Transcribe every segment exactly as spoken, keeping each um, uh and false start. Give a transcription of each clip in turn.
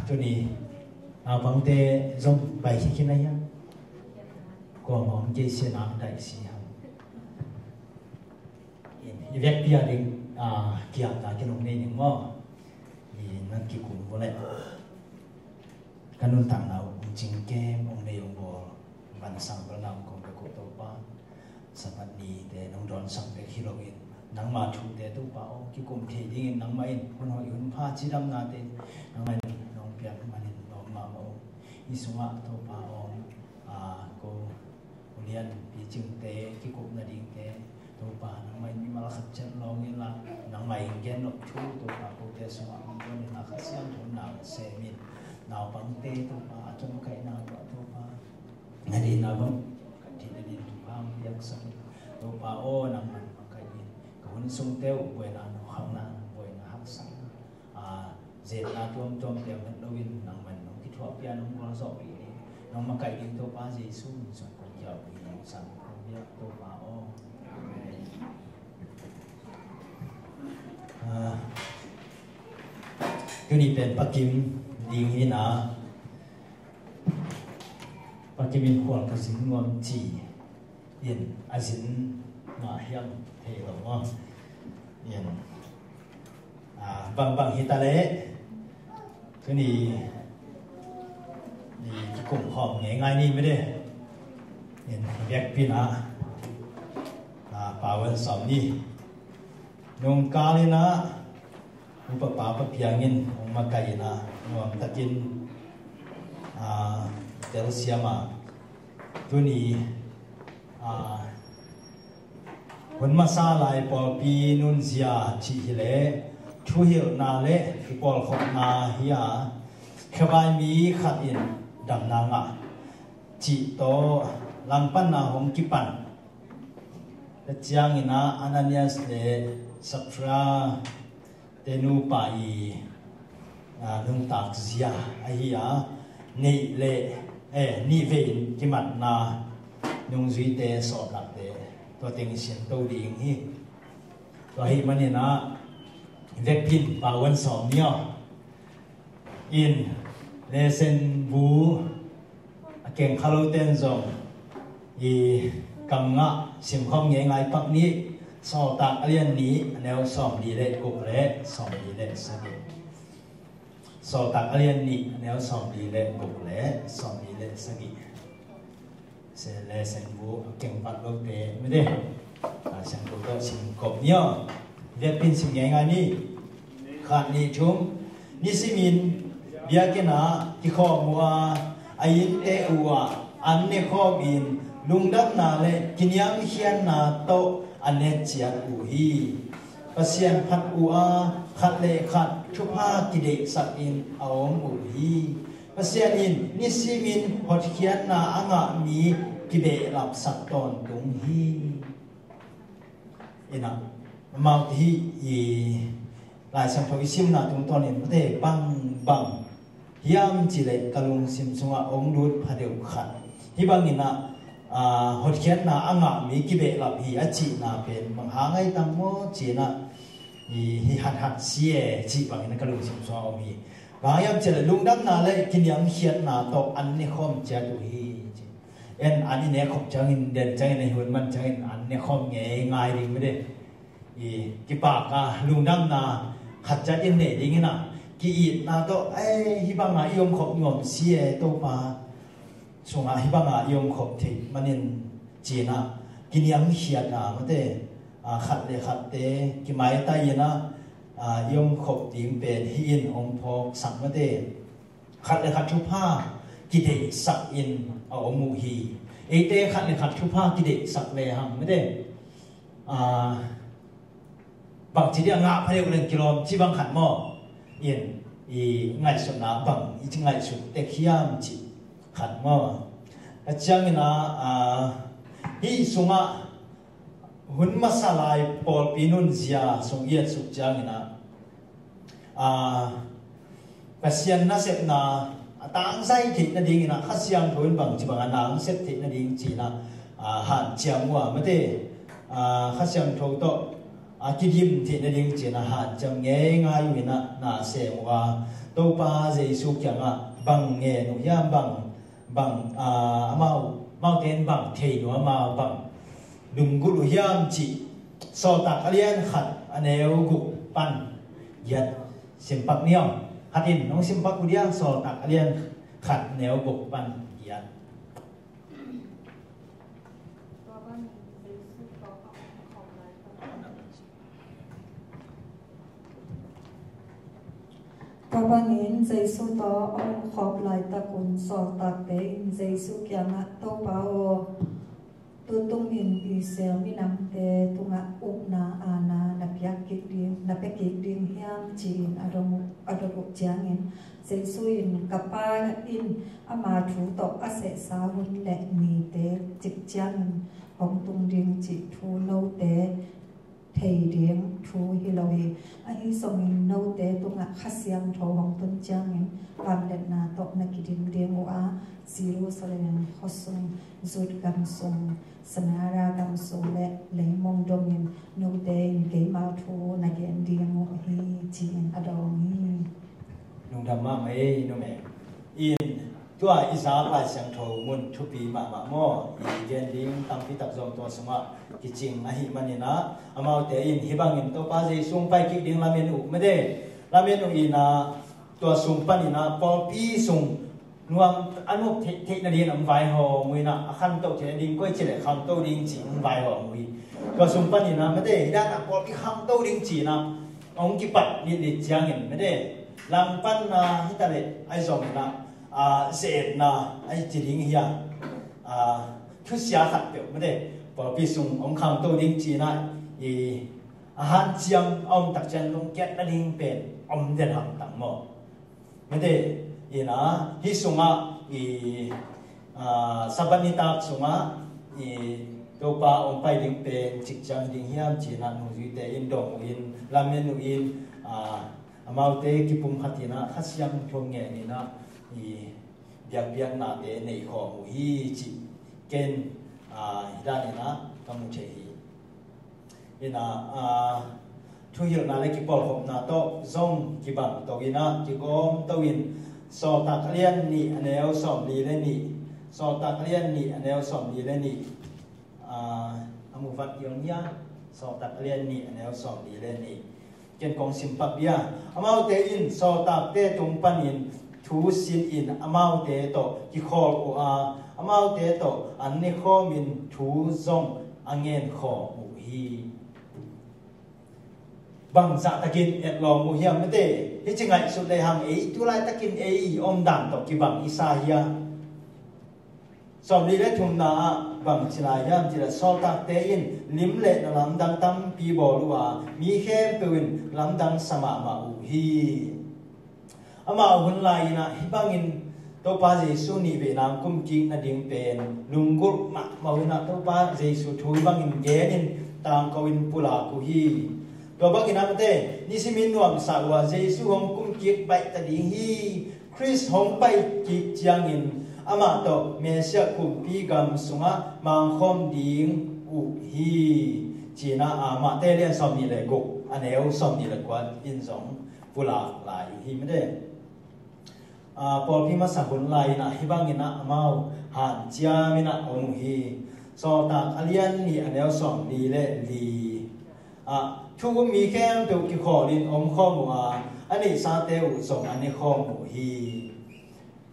Tuni naupangte zong pai khikhin a hiam? Kuamah om kei sia, nang daih si hang. I vekpi a ding, ah, kiamna kinong nei ning maw? I nan kikum vua leh. Ka nuntakna uh hong cing kem, hong nei hong bawl, van sang bel nang kong ka ko Topa. Sabbath nite nong dawnsak bek hi loin, nangma thute Topa aw, kikum thei dingin nangmah in hun hoih hun pha cidamnate nangmah in nong piak manin lawm mahmah uh. Hi sungah Topa aw, a, ko ulian picingte kikupna dingte Topa nangmah in mimal khat ciat lawng inla, nangmah in gen loh thu Topa kote sungah hong dawn inla, Kha Siangtho nang semin naupangte Topa a tonkaihna uh ah Topa, na deihna bang kan theih nadin thupha hong piaksak in. Topa aw, nangman makaih in. Ka hun sungte uh buaina, nokhatna, buaina, haksatna, a, zetna tuamtuam piang het loin nangman nong kithuah pian hong gualzawh kei in. Nong makaih ding Topa Jesu min suang kong kiau ding nong sang kong biak Topa aw. Amen. A, tuni pen Pa Kim ding hi na. Pa Kim in khual ka zin nuam ci in a zin mah hiam thei lo maw? In, a, bangbang hi ta leh tuni i kikum khawm ngeingai ni mede. In biakpi in a, a, Pa Wan Sawm ni nung kal in a, upa pa Pa Piang in hong makaih in a, nuamtakin, a, telsiam a, tuni, a, hun masa lai pawlpi nunzia cih hileh thuhilhna le kipawlkhopna hi a, khebai mi khat in damna ngah cih tawh langpanna hong kipan. Tua ciangin a Ananias le Safira te nupa i, a, nuntak zia ahi a, neih le, eh, nih vei in kimatna nungzuite sawtlakte tua teng i siangtho ding hi. Tua ahih manin a vekpi in Pa Wan Sawm ni aw. In lesson bu a keng kha lote in zong i kam ngah simkhawm ngeingai pak ni. Sawltak a lian nih a neu sawmli le guk le sawmli le sagih. Sawltak a lian nih a neu sawmli le guk le sawmli le sagih. Lesson bu a keng vat lote mede, a, Siangtho tawh sim kop ni aw. Biakpi in sim ngeingai ni. Khat, nih, thum. Nisimin biakinn ah kikhawm uh a, a innte uh ah an ne khawm in lungdamna le kiniamkhiatna tawh an ne ciat uh hi. Pasian phat uh a, khat le khat thupha kideihsak in a om uh hi. Pasian in nisimin hotkhiatna a ngah mi kibehlapsak tawntung hi. Inah, amau te hih i Lai Siangtho i simna tungtawnin mate bangbang hiam cileh ka lungsim sungah hong lut phadeuh khat. Hih bangin ah, a, hotkhiatna a ngah mi kibehlap hi a cihna pen bang hang ahi tam maw ci-in ah, i, hi hathat si e cih bangin ah ka lungsim sungah om hi. Bang hiam cileh lungdamna le kiniamkhiatna tawh an ne khawm ciat uh hi ci. En an i ne khop ciangin, den ciangin, a hun man ciangin an ne khawm ngeingai ding mede. I kipak a lungdamna khat ciat in nei ding inah, ki-itna tawh, ei, hih bangah i om khop nuam si e Topa. Sungah hih bangah i om khop theih manin ci-in ah kiniamkhiat a mate, a, khat le khatte kimaitai inah, a, i om khop ding pen hih in hong phawksak mate. Khat le khat thupha kideihsak in a om uh hi. Eite khat le khat thupha kideihsak le hang mate, a, bangci dia ngah phadeuh leng kilawm ci bang khat maw? In i ngaihsutna bang i ci ngaihsut tek hiam ci khat maw? A ciangin ah, a, hih sungah hun masa lai pawlpi nunzia sung i et suk ciangin ah, a, Pasian nasepna a tangzai theih nadingin ah Kha Siangtho in bangci bang a na hong sep theih nading ci-in ah, a, hanciam uh a mate, a, Kha Siangtho tawh, a kidim theih nading ci-in a hanciam ngeingai uh in ah na sem uh a, Topa Jesu kiangah bang ngen uh hiam, bang, bang, ah, amau, amaute in bang thei uh, amau bang lunggulh uh hiam cih Sawltak a lian khat a neu guk pan giat sim pak ni aw. Khat in nong sim pak uh dia, Sawltak a lian khat neu guk pan giat. Tua bangin Jesu tawh a omkhawm laitakun sawltakte in Jesu kiangah, "Topa aw, tutung in Israel minamte tungah ukna aana na piak kik ding, na pia kik ding hiam?" ci-in a dong uh, a dong uh ciangin, Jesu in, "Ka Pa in ama thu tawh a sehsa hun le nite cik ciangin hong tung ding cih thu note thei ding thu hi lo hi. Ahi zongin note tungah Kha Siangtho hong tun ciangin vangliatna tawh na kidim ding uh a, Jerusalem, khua sung, Judah gam sung, Samaria gam sung le leimong dongin note in keima thu na gen ding uh hi," ci-in a dawng hi. Lungdam mahmah ei, numei. In, tua i zak Lai Siangtho mun thupi mahmah maw? I gen ding tampi tak zong tua sungah kicing ahih manin ah, amaute in hih bangin Topa Jesu hong pai kik ding lamen uh, mede, lamen uh in ah, tua sung panin ah pawlpi sung nuam, a nuam theih, theih nadingin hong vaihawm uh in ah, a khangto theih nading koi ci leh khangto ding ci-in hong vaihawm uh hi. Tua sung panin ah, mede, hih dan ah pawlpi khangto ding ci-in ah hong kipat litlit ciangin, mede, langpan na hi ta leh ahi zongin ah, ah, ze-etna ahi ci ding hi a, ah, thusia khat peuh, mede, pawlpi sung hong khangto ding ci-in ah, i, a hanciam a om tak ciang lungkiat nading pen om den hamtang maw? Mede, in ah, hih sungah i, ah, Sabbath nitak sungah i Topa hong pai ding pen cik ciang ding hiam ci-in ah nungzuite in dong uh in, lamen uh in, ah, amaute kipumkhat in ah Kha Siangtho ngen in ah i biakpiaknate nei khawm uh hi cih ken, ah, hih dan in ah ka mu thei hi. In ah, ah, thuhilhna le kipawlkhopna tawh zong kibang to in ah, kigawm to in, Sawltak a lian nih a neu sawmli le nih, Sawltak a lian nih a neu sawmli le nih, ah, a mu vat i ong hia, Sawltak a lian nih a neu sawmli le nih. Ken kong sim pak dia. Amaute in sawltakte tung panin thu sin in amaute tawh kikhawl uh a, amaute tawh an ne khawmin thu zong a ngen khawm uh hi. Bang zahtakin etlawm uh hiam, mete? Hih ci ngaihsut lehang ei tu laitakin ei omdan tawh kibang i sa hia? Sawmli le thumna ah bang ci lai hiam cih leh, sawltakte in lim le na lamdang tampi bawl uh a, mi khempeuh in lamdang sa mahmah uh hi. Amau hun lai-in ah hih bangin Topa Jesu nih vei nang kumkik nading pen lunggulh mahmah uh in ah, Topa Jesu thu hih bangin genin tangko in pulak uh hi. Tua bangin ah, mete, nisimin nuamsa uh a, Jesu hong kumkik baih ta ding hi. Khrist hong pai kik ciangin amah tawh Messiah kumpi gam sungah mangkhawm ding uh hi, ci-in ah, ah, Mate lian sawmnih le guk, a neu sawmnih le kua in zong pulak lai hi, mete. Ah, pawlpi masa hun lai-in ah hih bangin ah amau hanciam in ah om uh hi. Sawltak a lian nih, a neu sawmli le li ah, thu um mi khempeuh kikhawlin om khawm uh a, a neihsate uh zong a ne khawm uh hi.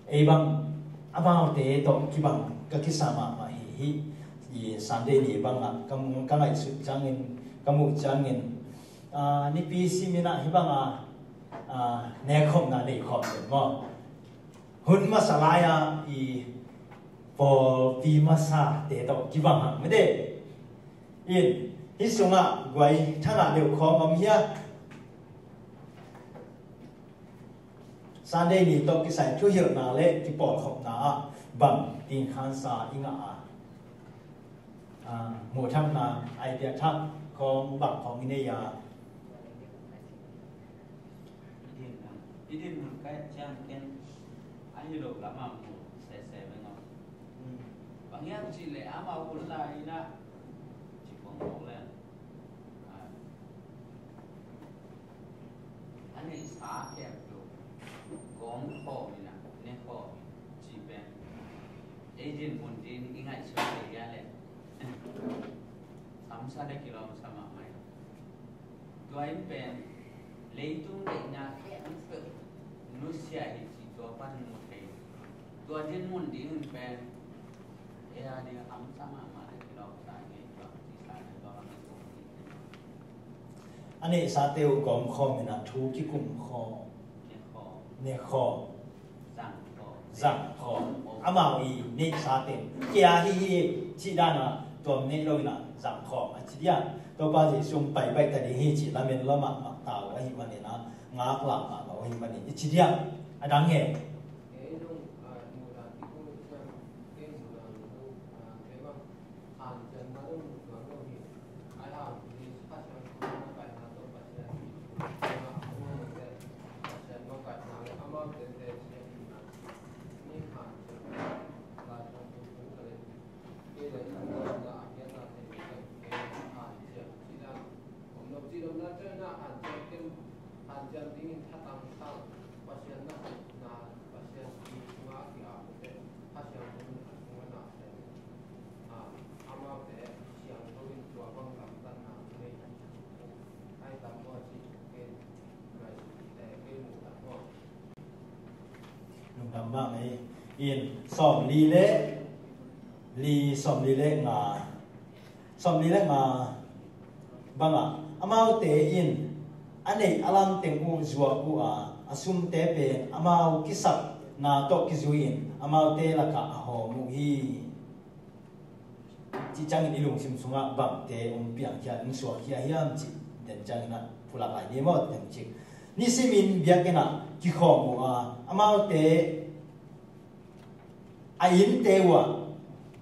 Ei bang amaute tawh kibang ka kisa mahmah hi. Hih i Sunday ni bangah ka mu, ka ngaihsut ciangin, ka muh ciangin, ah, Nipi simin ah hih bangah, ah, nekkhopna nei khawm den maw? Hun masa lai-a i pawlpi masate tawh kibang hang, mete. In, hih sungah guai thangah deuh khawng om hia? Sunday ni tawh kisai thuhilhna le kipawlkhopna ah bang dingkhansa i ngah a? Ah, muhthakna, idea thak khawng bang khawng i nei a? I din, i din mun kai ciang ken a hi lo lamah mu sese ve ngam. Bang hiam cih leh amau hun lai-in ah ci kong mawk leng, ah, A khempeuh gawm khawm in ah, ne khawm in ci pen ei dinmun ding i ngaihsut thei hia leh? Hamsa le kilawmsa mahmah hi. Tua in pen leitung deihna khempeuh nusia hi cih tua pan mu thei. Tua dinmun ding in pen ei a ding hamsa mahmah le kilawmsa hi. Tua cisa le tua lam a neihsate uh gawm khawm in ah, thu kikum khawm, ne khawm, zang khawm, amau i neihsa teng kia hi hi cih dan a tuam neih lo in ah zang khawm a ci diam? Topa Jesu hong pai baih ta ding hi cih lamen lo mahmah ta uh ahih manin ah, ngaklah mahmah uh ahih manin i ci diam? A dang e. Lungdam mah ei. In sawmli le li, sawmli le nga, sawmli le nga bangah amaute in a neih a lam teng uh zuak uh a, a sumte pen amau kisakna tawh kizui in amaute lakah a hawm uh hi. Cih ciangin i lungsim sungah bangte hong piangkhia, hong suakkhia hiam cih den ciangin ah pulak lai ni maw, den cik. Nisimin biakinn ah kikhawm uh a, amaute a innte uh ah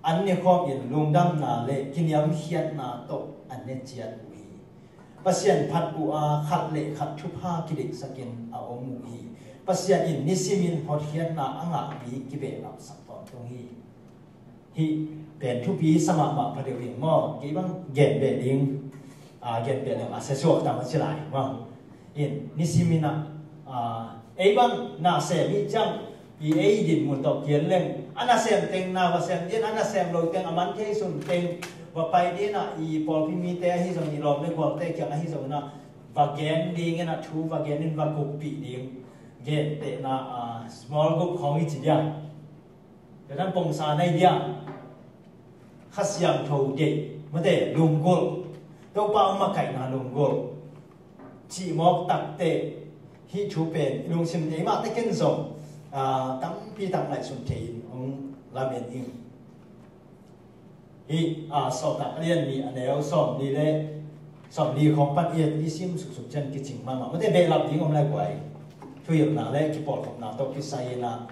an nekhawm in lungdamna le kiniamkhiatna tawh an ne ciat uh hi. Pasian phat uh a, khat le khat thupha kideihsakin a om uh hi. Pasian in nisimin hotkhiatna a ngahpi kibehlapsak tawntung hi. Hih pen thupi sa mahmah pha deuh ing maw? Kei bang gen beh ding, a, gen beh ding a sia suak tam a ci lai maw? In nisimin ah, a, ei bang na sem hi ciang i ei dinmun tawh kian leng, a na sem teng na va sem ding, a na sem lo teng a man thei sun teng va pai ding ah, i pawlpi mite ahi zong, i lawm le gualte kiang ahi zong in ah va gen ding in ah, thu va gen in va kuppih ding. Gentehna, a, small group khawng i ci diam? Tua dan pongsa nei dia, Kha Siangtho deih, mate, lunggulh, Topa hong makaihna lunggulh cih mawk takteh hih thu pen i lungsim, eimah te ken zong, a, tampi tak ngaihsun thei in hong lamen ing. Hih, a, Sawltak a lian nih a neu sawmli le sawmli khawng pan i, i sim suksuk ciang kicing mahmah, mate, behlap ding om lai guai. Thuhilhna le kipawlkhopna tawh kisai in ah,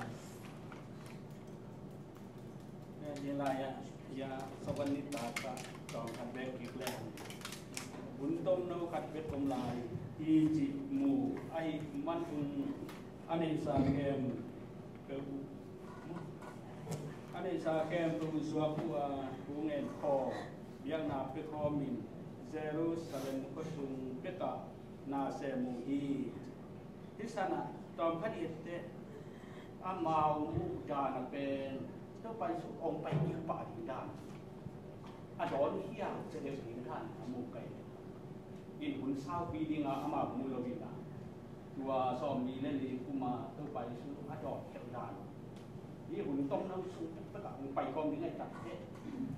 Hih lai-ah, hih a sawan nitak ah tawm khat bek kik leh, hun tomno khat bek om lai hi cih mu ahih manun a neihsa khempeuh, a neihsa khempeuh zuak uh a, thu ngen khawm, biakna pia khawmin Jerusalem khuasung pekah na sem uh hi. Hih sanah tawm khat i et teh, amau muh dan a pen Topa Jesu hong pai kik pah ding dan, a dawn hiang cia deuh ding dan a muh kei. In hun saupi dingah amau mu lo in ah, tua sawmli le li kum a Topa Jesu a dawn khialh dan, hih hun tomno sung pekpek ah hong pai khawm ding ahih takteh,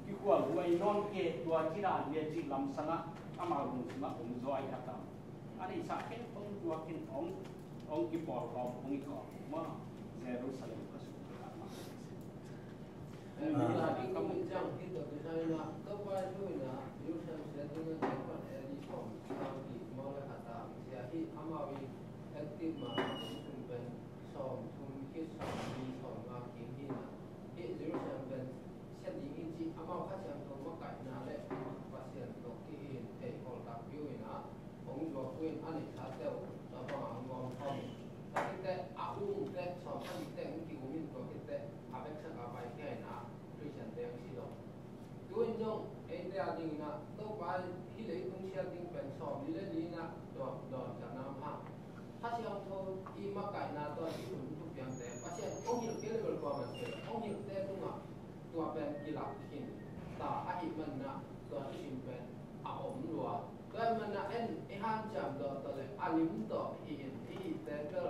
kikhualhuai nawn kei, tua ci dan hi a cih lamsangah amau lungsimah hong zawi kha tam. A neihsa khempeuh hong tuak in hong, hong kipawlkhawm, hong i khawm, maw, Jerusalem khuasung pekah mah. Hih Jerusalem pen sia ding hi cih amau Kha Siangtho makaihna le Pasian tawh ki-in thei khol takpi uh in ah, hong zuak uh in a neihsate uh tua bangah hong gawm khawm in. Tua khit teh a um uh teh sawm sagih teng hong ki-um in, tua khit teh a veksak a paikhia in ah Khristiante hong si lo. Tu in zong eite a dingin ah Topa hih leitung siat ding pen sawmli le li in ah dawn, dawn ciatna om hang. Kha Siangtho i makaihna tawh i hun thupiangte Pasian hong hilh kei leh bel kua man kei lo, hong hilhte tungah tua pen kilak khin ta ahih manin ah tua thusim pen a om lua. Tua ahih manin ah en i hanciam tawh tawh le a lim tawh hi in i hihte bel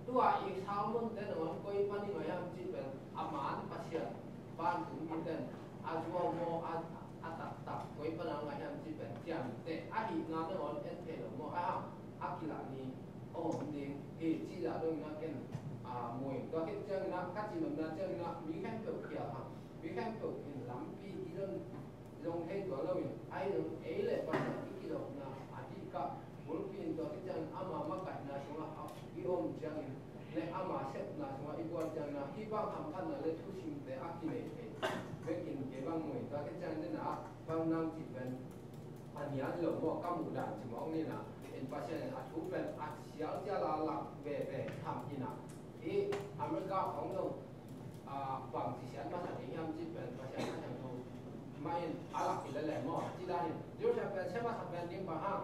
tua i sermon te nangawn koi pan i ngai hiam cih pen a man Pasian vantung miten a zuau maw, a, a taktak koi pan a ngai hiam cih pen ciamteh ahihna nangawn en thei lo maw, a hang a kilah ni hong om ding hi cih zah dongin ah ken, a, muin tua khit ciangin ah ka cihnopna ciangin ah mi khempeuh khial hang, mi khempeuh in lampi i zon zong thei tuan loin, ahi zong ei le Pasian i kizopna a dihkah bulpi in tua khit ciangin ama makaihna sungah a i om ciangin le ama sepna sungah i buan ciangin ah hih bang hamphatna le thusimte a kinei thei bekin kei bang muin tua khit ciangin dena bang nang cih pen a nian lo maw ka muh dan ci mawk nina in Pasian in a thu pen a sialsial a lak veve tham ina i America khong zong a, bang ci siat masa ding hiam cih pen Pasian a siangtho mah in a lak hi lel leh maw, cih dan in Jerusalem pen sem a sak pen ding bang hang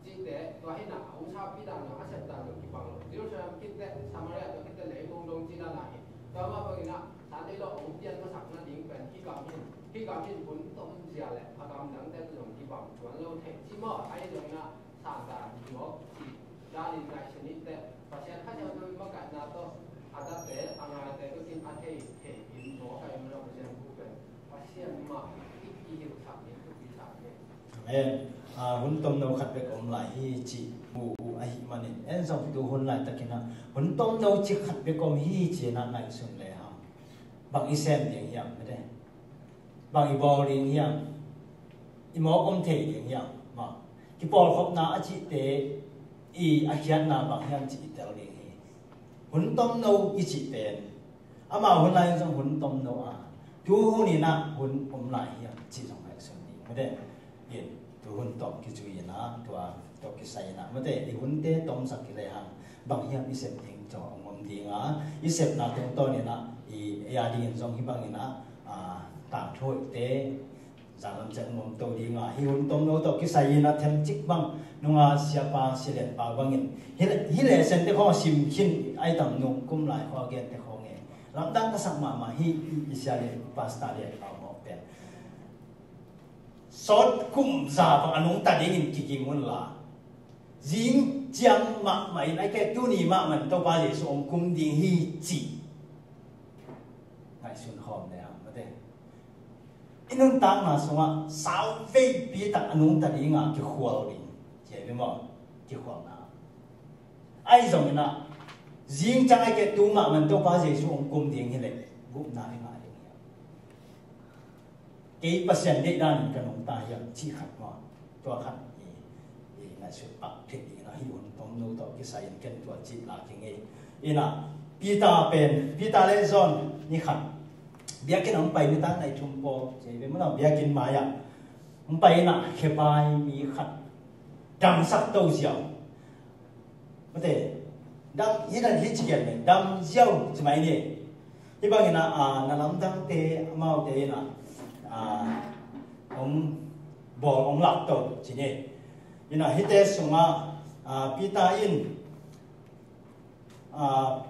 cihte tua hi na, a hong sapi dan lo, a sep dan lo kibang lo. Jerusalem khit teh Samaria tua khit teh leimong dong cih dan a hi. Tua mah bangin ah Sunday law hong pian masak nading pen hih gam hin, hih gam hin hun tom zia leh a gam dangte zong kibang tuan lo thei cih maw, ahi zongin ah Satan hi mawk cih danin ngaihsun in teh Pasian Kha Siangtho i makaihna tawh a date a ngaite bekin a thei thei in mawk a i mawk Pasian bu pen Pasian mah i kihilhsak in thupi sak in. Amen. Ah, hun tomno khat bek om lai hi cih mu uh ahih manin en zong tu hun laitakin ah hun tomno cih khat bek om hi ci-in ah ngaihsun le hang bang i sem ding hiam mete? Bang i bawl ding hiam? I mawk om thei ding hiam? Mah kipawlkhopna a cihte i a khiatna bang hiam cih i tel ding hi. Hun tomno i cih pen amau hun lai zong hun tomno a tu hun in ah hun om lai hiam cih zong ngaihsun ding mete. In tu hun tawh kizui in ah tua tawh kisai in ah mete i hunte tomsak hi lehang bang hiam i sep ding tawh hong om ding a, i sepna tungtawn in ah i ei a dingin zong hih bangin ah, ah, tangthu hoihte zanlam ciang hong om to ding a, hih hun tomno tawh kisai in ah themcik bang nunga siapa silenpa bangin hih le, hih le sente khawng a sim khin ai tam nung kum lai khawng a gente khawng e lamdang ka sak mahmah hi. I, i sia le pasta le pau mawk pen sawt kum za bang a nungta dingin kiging un la, zing ciang mahmah in a ke tuni mahmah in Topa Jesu hong kum ding hi ci ngaihsun khawm le hang mate. I nuntakna sungah sau veipi tak a nungta dingah kikhual ding ci a hi maw? Kikhualna ahi zongin ah zing ciang a ke tu mahmah in Topa Jesu hong kum ding hi leh gupna i ngah ding hi. Kei Pasian deih danin ka nungta hiam cih khat maw? Tua khat i, i ngaihsut pak phit ding a hi. Hun tomno tawh kisai in ken tua cih la kingei. Ina Peter pen, Peter le John ni khat biakinn hong pai nitak nai thum pawl ci ve maw, biakinn mai-ah hong pai ina khebai mi khat damsak to ziau. Mate, dam, hi dan hi ci gen ne, dam ziau ci mai ni. Hi bangin ah, ah, na lamdangte, amaute in ah, ah, hong bawl, hong lak to ci ni. In ah, hihte sungah, ah, Peter in, ah,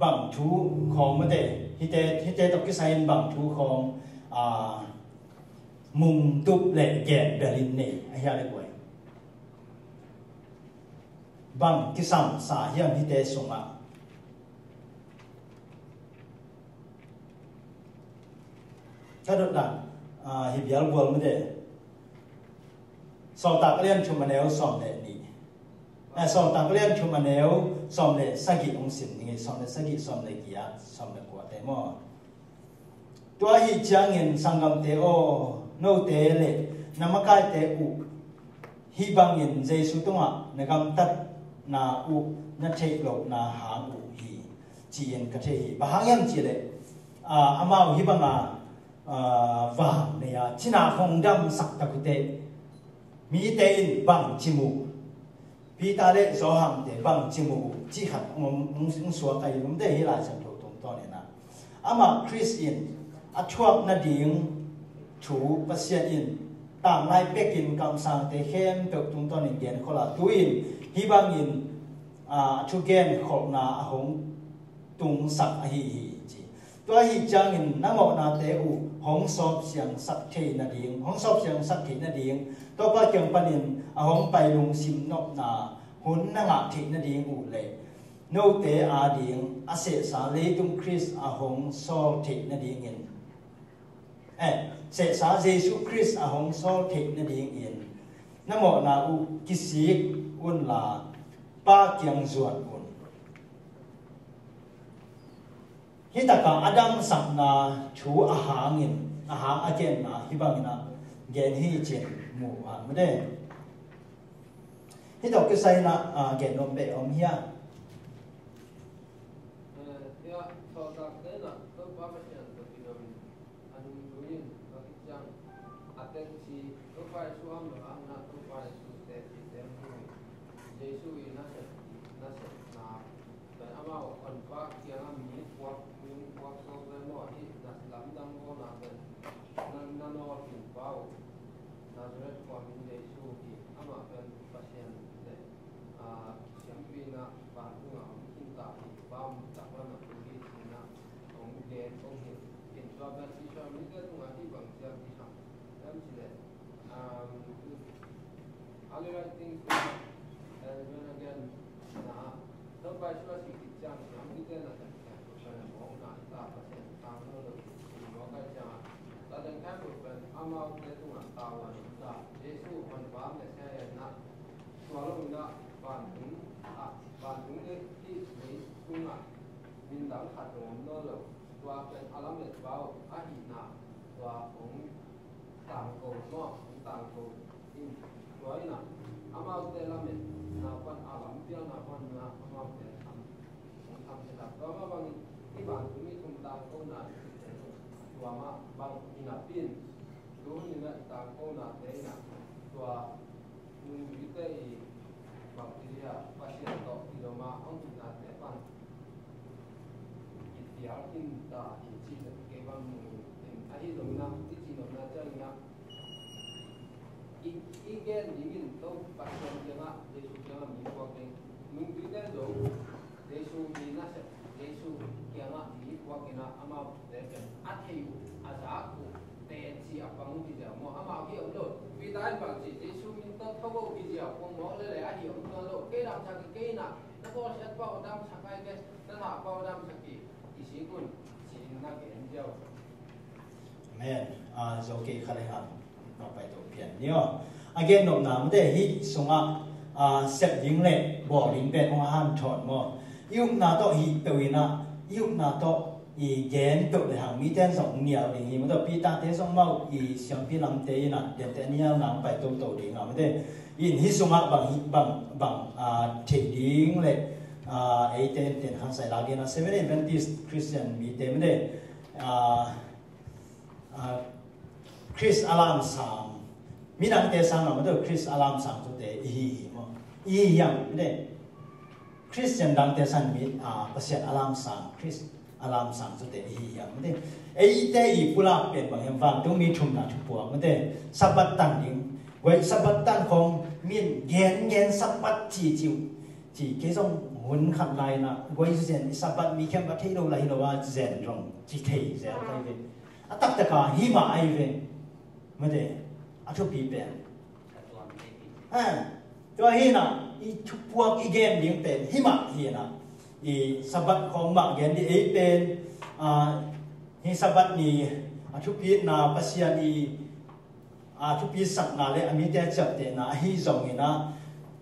bang thu khawng mate, hihte, hihte tawh kisai in bang thu khawng, ah, mungtup le gen bel in nei, a hia le buai. Bang kisamsa hiam hihte sungah? Ka dot dan, ah, hi bial bual mate. Sawltak lian thum a neu sawm le nih. Eh, Sawltak lian thum a neu sawm le sagih hong sim ning, sawm le sagih, sawm le giat, sawm le kua te maw? Tua ahih ciangin sanggamte aw, note le na makaite uh hih bangin Jesu tungah na gamtatna uh na theih lohna hang uh hi, ci-in ka thei hi. Bang hang hiam cih leh, ah, amau hih banga, ah, vang nei-a cina hong damsak tak uh teh mite in bang ci mu? Peter le Johan te bang ci mu uh cih khat hong, hong, hong suak a hi. Lomte hi Lai Siangtho tungtawn in ah amah Khrist in a thuak nading thu Pasian in tanglai pekin kamsangte khempeuh tungtawn in genkhol a, tu-in hih bangin a thugen kholhna a hong tungsak ahi hi, ci. Tua ahi ciangin na mawhnate uh hong sawpsiangsak theih nading, hong sawpsiangsak theih nading, Topa kiang panin a hong pai lungsim nopna hun na ngah theih nading uh le note ading a sehsa leitung Khrist a hong sawl theih nadingin, eh, sehsa Jesu Khrist a hong sawl theih nadingin na mawhna uh kisik unla Pa kiang zuan un. Hih takah a damsakna thu a hangin, a hang a genna hih bangin a gen hi cin mu a mu de. Hih tawh kisai na, ah, gen nuam beh om hia. Eh, hia, thawhtak te na, Topa Pasian tawh kidom in, a nungzui in, a kiciang, a teci, Topa Jesu a om lo hangin a, Topa Jesu teci te mu in, Jesu i nasep, nasepna, pen amau Honpa kiangah mi puak, mi puak so pen maw, hih na lamdang bawlna pen, na, na nawlkhin pa uh, Nazareth khua min Jesu hi, amah pen Pasian le, ah, siampi in a, vantung ah hong khin ta hi, Pa mun tak lam ah tu hi, ci-in a hong gen, hong hilh. Tua pen Israel mite tungah hih bang ci-in kisam hiam cih leh, um, early writings, and then again, na, Topa Jesu a sih khit ciang siampite na khen khen pen mawkna hi ta, Pasian tang lo lo hi, mawk ahih ciangin, tua teng khen pen amaute tungah tavuan hi ta, Jesu Honpa Messiah in a, tua lo in a, vantung, ah, vantung le hih leitungah min dang khat zong om nawn lo, tua pen a lametpa uh ahihna, tua hong tangko maw, hong tangko in, tua in a, amaute lametna pan, a lampialna pan in a, amaute tham, hong tham sia ta. Tua mah bangin, hih vantung mi thum tangkona, tua mah bang hi napi in, tu hun in a i tangkonate in a, tua nungzuite i bangci dia, Pasian tawh kidom a hong hihnate pan i pial khin ta hi, cih kei bang mu in, ahi zongin a, i cih nopna ciangin a, i, i gen dingin Topa Pasian kiangah, Jesu kiangah mi puak ding, nungzuite zong Jesu mi nasep, Jesu kiangah mi puak in a, amaute pen a thei uh, a zak uh teci a pang uh hi ziau maw? Amau hi om lo. Peter in bang ci, Jesu min tawh tho uh hi ziau, kong mawk lele ahi om tuan lo. Kei damsak hi, kei in a, na bawlsiatpa uh damsak hi, kei na thahpa uh damsak hi, i sik un, ci-in na gen ziau. Amen. Ah, zo kei kha le hang. Mah pai to pian ni aw. A gen nopna mate hih sungah, ah, sep ding le bawl ding pen hong hanthawn maw? I upna tawh hih peuh in a, i upna tawh i gen peuh le hang mite in zong nial ding hi. Mate Peter te zong mah i siampi lamte in a, dente nial nang pai toto ding a mate. In hih sungah bang, bang, bang, ah, theih ding le, ah, eite in ten khan sai lak in a, Seventh Adventist Christian mite mate, ah, ah, Khrist a lamsang, midangte sang lo mate, Khrist a lamsang zute i hi hi maw? I hi hiam mate? Khristian dangte sang mi, ah, Pasian a lamsang, Khrist a lamsang zute i hi hiam mate? Eite i pulak pen bang hiam, vantung mi thumna thupuak mate, Sabbath tan ding. Guai Sabbath tan khong min gen gen Sabbath ci ci uh. Ci kei zong hun khat lai in a, guai zen i Sabbath mi khempeuh a thei lo lai hi lo a, zen zong ci thei zel kai ve. A taktak a hi mah ahi ve. Mate, a thupi pen. Ha, tua hi in a, i thupuak i gen ding pen hi mah hi in a. I Sabbath khong mah gen ding ei pen, ah, hi Sabbath ni a thupitna Pasian i, ah, thupisakna le a mite a ciaptehna ahi zongin a,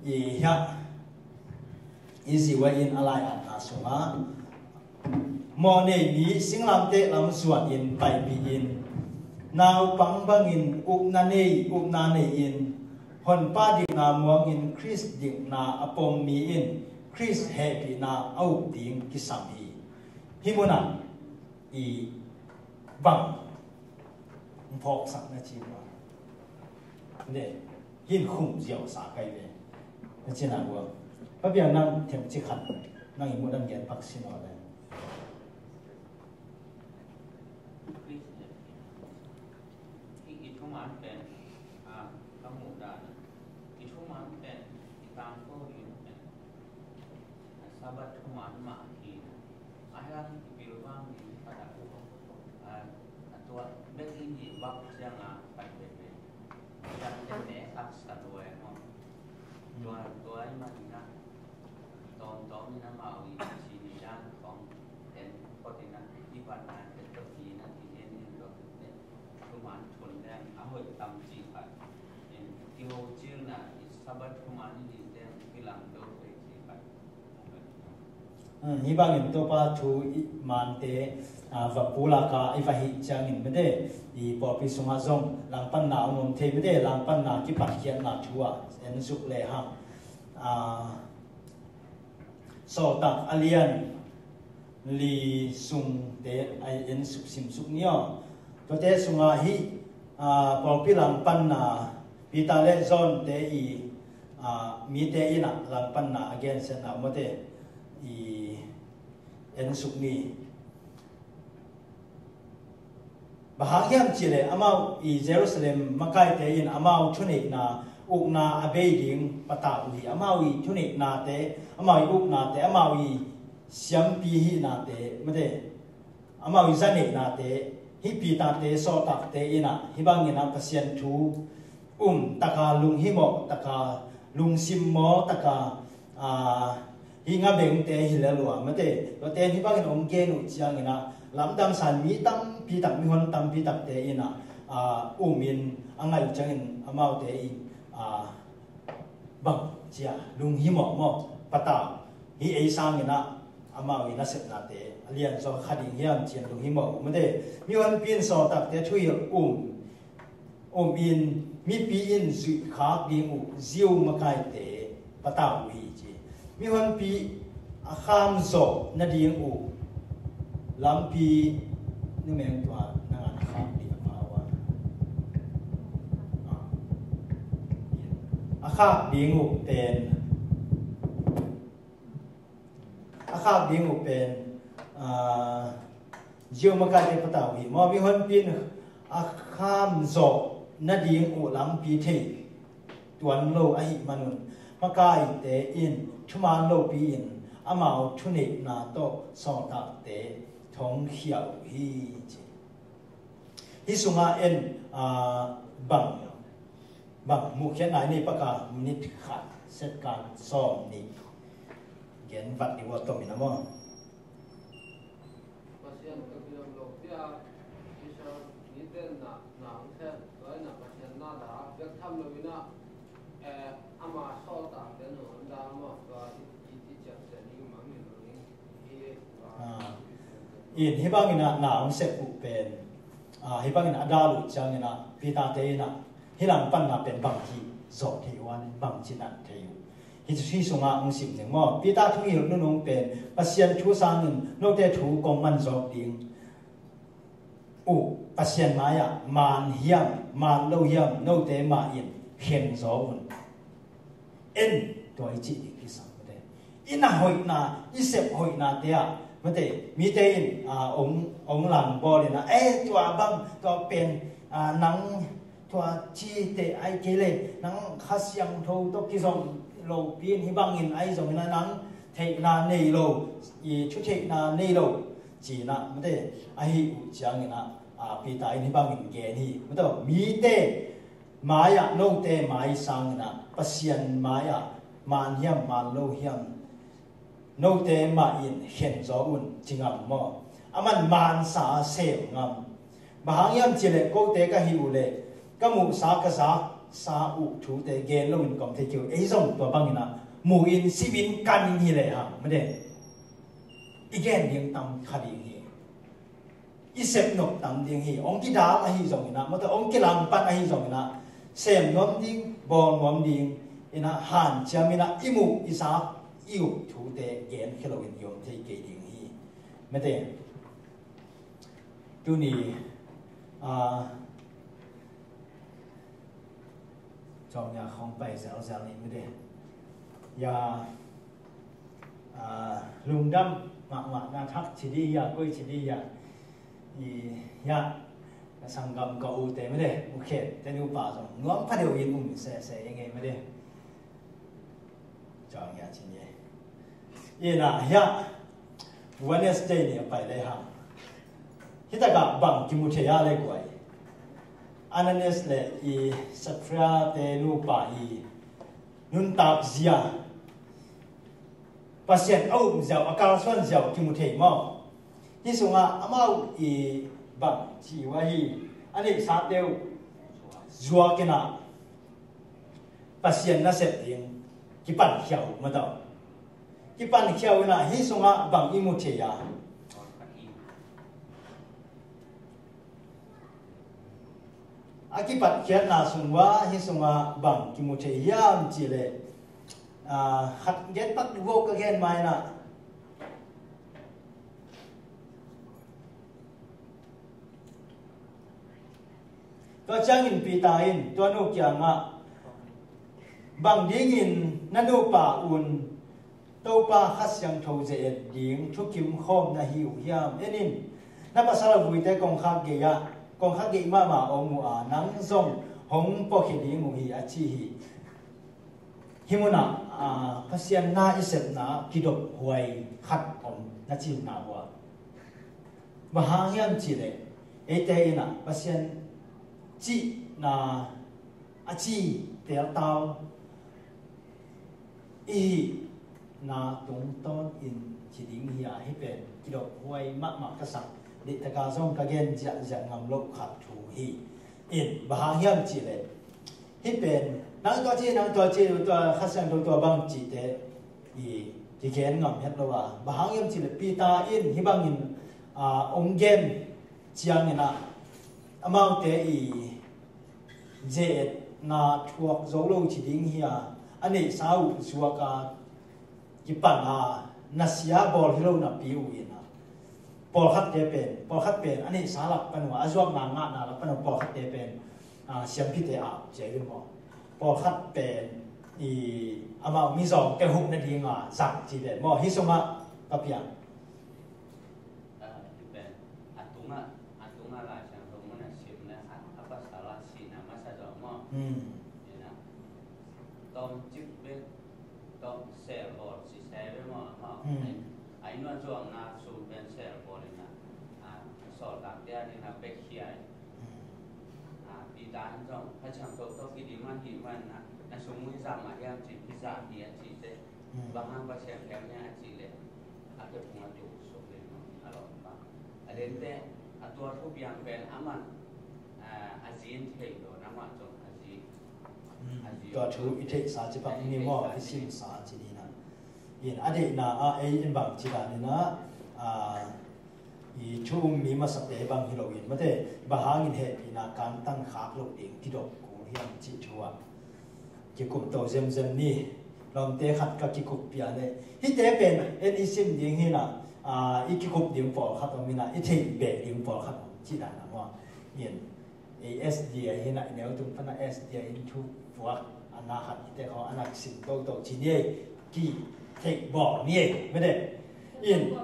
i hiah, i ziwa in a lai-atna sungah, mawhnei mi singlamteh lam zuanin paipih in, naupang bangin upna nei, upna nei in, Honpa dikna muangin Khrist dikna a pom mi in Khrist hehpihna a up ding kisam hi. Hih munah i bang phawksak na ci uh a, ne, hin khum ziausa kai ve. Na cina uh a, Papiang nang themci khat nang i muh dan gen pak sin aw le. Khrist hehpihna. I, i thuman pen, a, ka muh dan a, i thuman pen, i tangko ding pen, Bak ciang a pai veve. Ciang te ne haksa lua e maw. Tua tua i man ina. Tawmtawm ina mau i ci ni dan kong en phot ina i van na te to ki na ki gen ni tua te. Thuman thun leng a hoih tam ci khat. In kiho cil na i Sabbath thuman i ni teng kilang do pe ci khat. Hih bangin Topa thu i mante va pulaka i va hih ciangin mete i pawlpi sungah zong langpanna a om thei mete langpanna kipatkhiatna thu ah en suk lehang Sawltak a lian li sungte a en suk sim suk ni aw. Tuate sungah hih pawlpi langpanna Peter le John te i mite in ah langpanna a gensiatna mawte i en suk ni. Bang hang hiam cihleh amau i Jerusalem makaite in amau thuneihna ukna a bei ding patau uh hi. Amau i thuneihnate, amau i uknate, amau i siampi hihnate mate amau i zaneihnate hih Peter te sawltakte in ah hih bangin ah Pasian thu um taka lunghimawh taka lungsim maw taka hih ngabengte hi le lua mate tuate hih bangin om gen uh ciangin ah lamdang san mi tampi tak mihon tampi takte in ah umin a ngaih uh ciangin amaute in bang cia lunghimawh maw patau hi ei sangin ah amau i nasepnate a lianzaw kha ding hiam cian lunghimawh uh mate mihonpi in sawltakte thuhilh um um in mipi in zuihkhak ding uh Jew makaite patau uh hi ci. Mihonpi a khamzawh nading uh lampi numeng tua nangan khak ding a pau a a khak ding uh pen a khak ding uh pen Jew makaite patau hi maw mihonpi in a khamzawh nading uh lampi thei tuan lo ahih manun makaite in thuman lopi in amau thuneihna tawh sawltakte thongkhia uh hi ci. Hih sungah en bang bang muhkhiatna i nei paka minit khat setkan sawm nih gen vat i ua tomin a maw. Pasian ka kilom lo pia Israel mite na na ang khen tua ina Pasian na da bek tham lo ina ama sawltakte na ang da ama tua i i ciang se ni mang ni lo ni. In hih bangin ah na hong sep uh pen hih bangin a dal uh ciangin ah Peter te in ah hih langpanna pen bangci zawh thei uh a bangci nat thei uh. Hih sungah hong sim ding maw Peter thu hilh nunung pen Pasian thu sangin note thu kong man zawk ding uh Pasian mai-ah man hiam man lo hiam note mah in khen zaw un. En tua i cih ding kisam mate i na hoihna i sep hoihnate ah mate mite in ong ong lang bawl in ah e tua bang tua pen nang tua cite ai kei le nang Kha Siangtho tawh kizom lopi in hih bangin ai zongin ah nang theihna nei lo i thutheihna nei lo cinah mate ahi uh cianginah Peter in hih bangin gen hi mate mite mai-ah note mai sanginah Pasian mai-ah man hiam man lo hiam note mah in khen zaw un ci ngam maw? Aman mansa sem ngam. Bang hang hiam cihleh kote ka hih uhleh ka muhsa ka zaksa uh thute gen loin kawm thei kei uh ei zong tua banginah mu in sim in kan in hileh hang made i gen ding tam kha ding hi. I sep nop tam ding hi. Ong kidal ahi zonginah mate ong kilangpan ahi zonginah sem nuam ding bawl nuam ding inah hanciam inah i muh i zak i up thute gen khia loin i om thei kei ding hi. Mate tuni cawngya khong pai zelzel nih mate ya lungdam mahmah na thak ci di ya koi ci di ya i ya sanggam ka ute mate ukhet te ni upa zong nuam pha deuh in um sese i ngei mate cawngya ci ni. Ina hiah Wednesday ni a pai le hang hitakah bang kimu thei a le guai Ananias le i Sapphira te nupa i nuntak zia, Pasian a um ziau, a kalsuan ziau kimu thei maw? Hih sungah amau i bang ci uh ahi, a neihsa teu zuak in ah Pasian nasep ding kipan khia uh mataw. Kipan khia uh in ah hih sungah bang i mu thei a, a kipatkhiatna sung uh ah hih sungah bang kimu thei hiam cihleh, ah, khat gen pak duh ka gen mai in ah, tua ciangin Peter in tua nu kiangah, bang dingin na nupa un Topa Kha Siangtho ze-et ding thukim khawm na hi uh hiam? En in, na pasal a vuite kongkhak gei ah, kongkhak gei mahmah om uh a, nang zong hong puakhia ding uh hi, a ci hi. Hih munah, aa, Pasian na i sepna kidophuai khat om na cinna uh ah, bang hang hiam cihleh eite in ah Pasian cihna a ci teltal i hihna tungtawn in ci ding hi a, hih pen kidophuai mahmah ka sak, deihtaka zong ka gen ziahziah ngam loh khat thu hi. In bang hang hiam cihleh hih pen nang tua ci, nang tua ci, tua Kha Siangtho tua bang cihte i kigen ngam het lo a, bang hang hiam cihleh Peter in hih bangin, aa, ong gen ciangin ah amaute i ze-etna thuak zo lo ci ding hi a, a neihsa uh zuak a kipan a, nasia bawl hi lo napi uh in ah, pawlkhatte pen, pawlkhat pen a neihsa lak pan uh a, a zuakna ngahna lak pan uh pawlkhatte pen, ah, siampite ah cia hi maw? Pawlkhat pen i amau mizawngte huh nading a zang ci pen maw? Hih sungah ka piang. Ah, hih pen a tungah, a tungah Lai Siangtho mun a sim le a, a pasal a sihna masa zawh maw? Hmm. Ina, tawmcik bek tawh sel bawl sisai bek maw, maw? Hmm. Ai, ai nuan zuakna sum pen sel bawl ina, ah, sawltakte a dingin a pekkhia in. Hmm. Ah, Peter in zong Kha Siangtho tawh kidim ahih manin ah, na sum uh i zah mah hiam ci, i zah hi a cihte. Hmm. Bang hang Pasian khem nia a cih leh a kephung a tu suk ding maw, a lawm bang. A dente, a tua thupiang pen aman, ah, a zi in thei lo, amah zong a zi. Hmm. A zi. Tua thu i theihsa ci bang ni maw, i simsa ci ni na. In a deihna ah ei in bang ci dan in ah, ah, i thu um mi masate bang hi lo in, mate, bang hangin hehpihna kangtang khak loh ding kidop kul hiam cih thu ah kikum to zemzem ni. Lawmte, khat ka kikup pia leh, hihte pen en i sim ding hi na, ah, i kikup ding pawlkhat om hi na, i theih beh ding pawlkhat om cih dan a maw? In, ei S D A hi na, i neu tung pan a S D A in thu puak a na khat hihte khawng a na kisim toto ci ni ei, kitheih bawl ni ei, mede. In.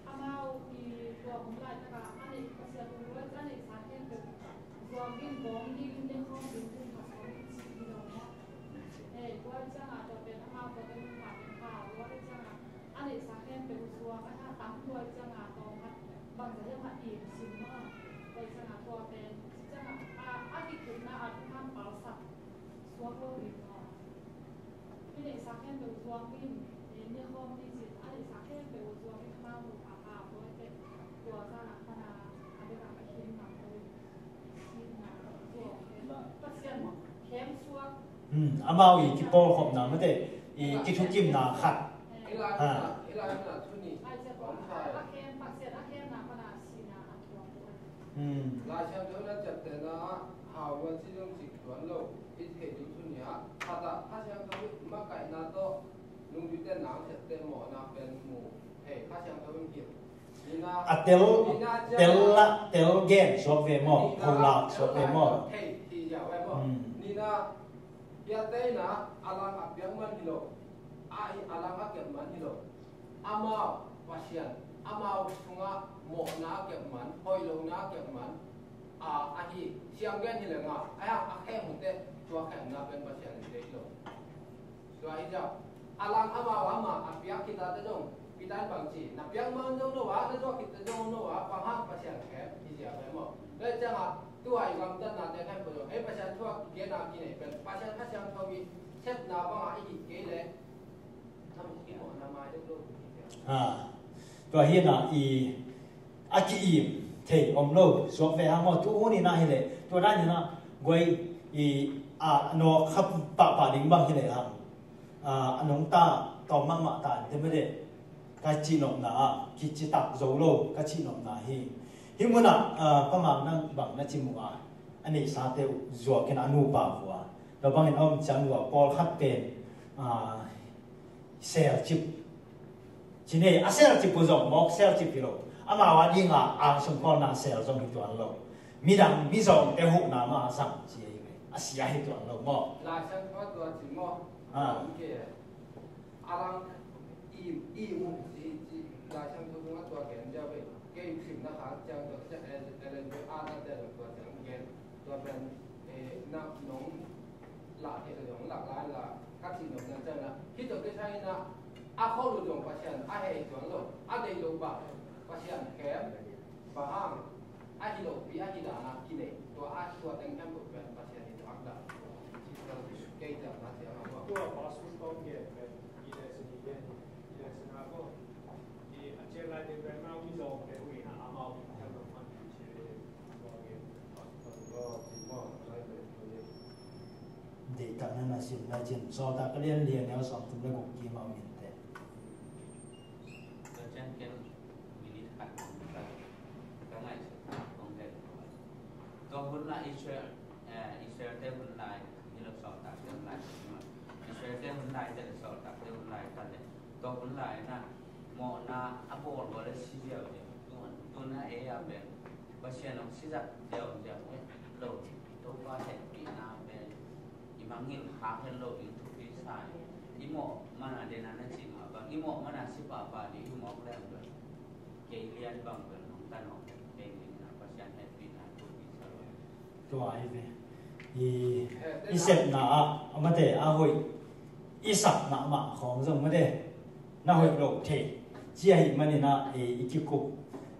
Amau i tua hun laitak ah a neih Pasian thu luat a neihsa khempeuh zuak ding, bawng ding, ne khawm ding, kum khat khawm ding cih hi lo maw? Hei, tua ciangah tua pen amau tua pen hong pha pen pha, tua ciangah a neihsa khempeuh zuak a, a tam tua ciangah tawm khat bangzah hiam a im sim maw? Tua ciangah tua pen ci ciangah a, a kikupna a thuman palsak suak lo ding maw? Hih neihsa khempeuh zuak ding, eh, ne khawm ding cin, a neihsa khempeuh zuak ding, amau nupa pa pawi teh tua zan a pan a, a bek a Pathian nang ko in, Pathian nang ko zuak, Pasian khem suak. Hmm, amau i kipawlkhopna mate, i kithukimna khat. Eh. Ha. Ai, cia tua a khem, Pasian a khemna pan a sihna a thuak. Hmm. Lai Siangtho na ciaptehna ah hau luat ci dong cik tuan lo. I theih ding thu nih ah, khat ah Kha Siangtho in makaihna tawh lungduite nang siatte mawhna pen mu thei, Kha Siangtho in hilh. Nihna, a tel, nihna ciang tel la, tel gen suak ve maw, nihna kholak suak ve maw. Thei, thei ziau ve maw. Hmm. Nihna, biate in ah a lang a piak man hi lo, a, a lang a kep man hi lo. Amau Pasian, amau sungah mawhna a kep man, hoih lohna a kep man, a, ahi, siang gen hi leng a, a, a khem uh teh, tua khemna pen Pasian in deih lo. Tua hi ciang, a lang amau amah a piak khit a teh zong, Peter in bang ci, na piak man zo lo a, na zuak khit zo lo a, bang hang Pasian khem hi zia pen maw. Tua ciangah tua i gamtatnate khempeuh zong ei Pasian thu a kigen a kinei pen Pasian Kha Siangtho i sepna bangah i hih kei leh na mawhna mai deuh lo hi zia. Ha. Tua hi na i a ki-im thei om lo, suak ve hang aw, tu hun in ah hi leh, tua dan in ah guai i a nawk kha pahpah ding bang hi leh hang. A, a nungta tawm mahmah ta in te mede ka cihnopna ah, kicitak zo lo ka cihnopna hi. Hih munah, a, Pa Mang nang bang na ci mu a, a neihsate uh zuak in a nupa vua. Tua bangin a om ciang vua, pawlkhat pen, a, selcip. Ci nei, a selcip uh zong mawk selcip hi lo. Amau a dinga angsung khawlna sel zong hi tuan lo. Midang mizawngte huhna mah a zang ci ahi ve. A sia hi tuan lo maw? Lai Siangtho tua ci maw? Ah. Ok. A lang i, i mu ci, ci, Lai Siangtho sungah tua gen dia ve. Kei simna khak ciang tua, Ellen White a tate tua ciang gen. Tua pen, eh, na nong lah thei lo zong lak lai la, ka cih nop na ciang na. Hih tawh kisai na, a khol uh zong Pasian a hei tuan lo, a deih lo bah Pasian khem, bang hang, a hi lo pi a hi dan a kinei, tua a tua teng khem pen Pasian hi tuak dan. Kei ciang na ciang a tua. Tua pa sung tawm gen pen, i le sin i gen, i le sin a ko. I a cian lai ding pen mau mi zong te hui na, a mau mi khem lo man ci le. Deihtak na na sim na cin, Sawltak a lian li a neu sawmthum le guk kim a om in teh. Tua ciang ken minute khat ka, ka ngaihsut kong gen. Tua hun lai Israel, eh, Israel te hun lai, hi lo Sawltak te hun lai, Israel te hun lai te le Sawltak te hun lai ta le. Tua hun lai na, mawhna a bawl bawl le si ziau ziau. Tu, tu na ei a pen Pasian hong si zat ziau ziau eh lo. Topa hehpihna pen i mangngilh khak het lo ding thupi sa hi. I mawh man a den a na cih mah bang, i mawh man a si pahpah ding i mawk leng bel kei lian bang bel hong tan awk kei ding na Pasian hehpihna thupi sa lo. Tua ahi ve. I, i sepna ah, a mate, a hoih i sak mahmah khawng zong mate, na hoih lo thei. Ci ahih manin ah, i, i kikup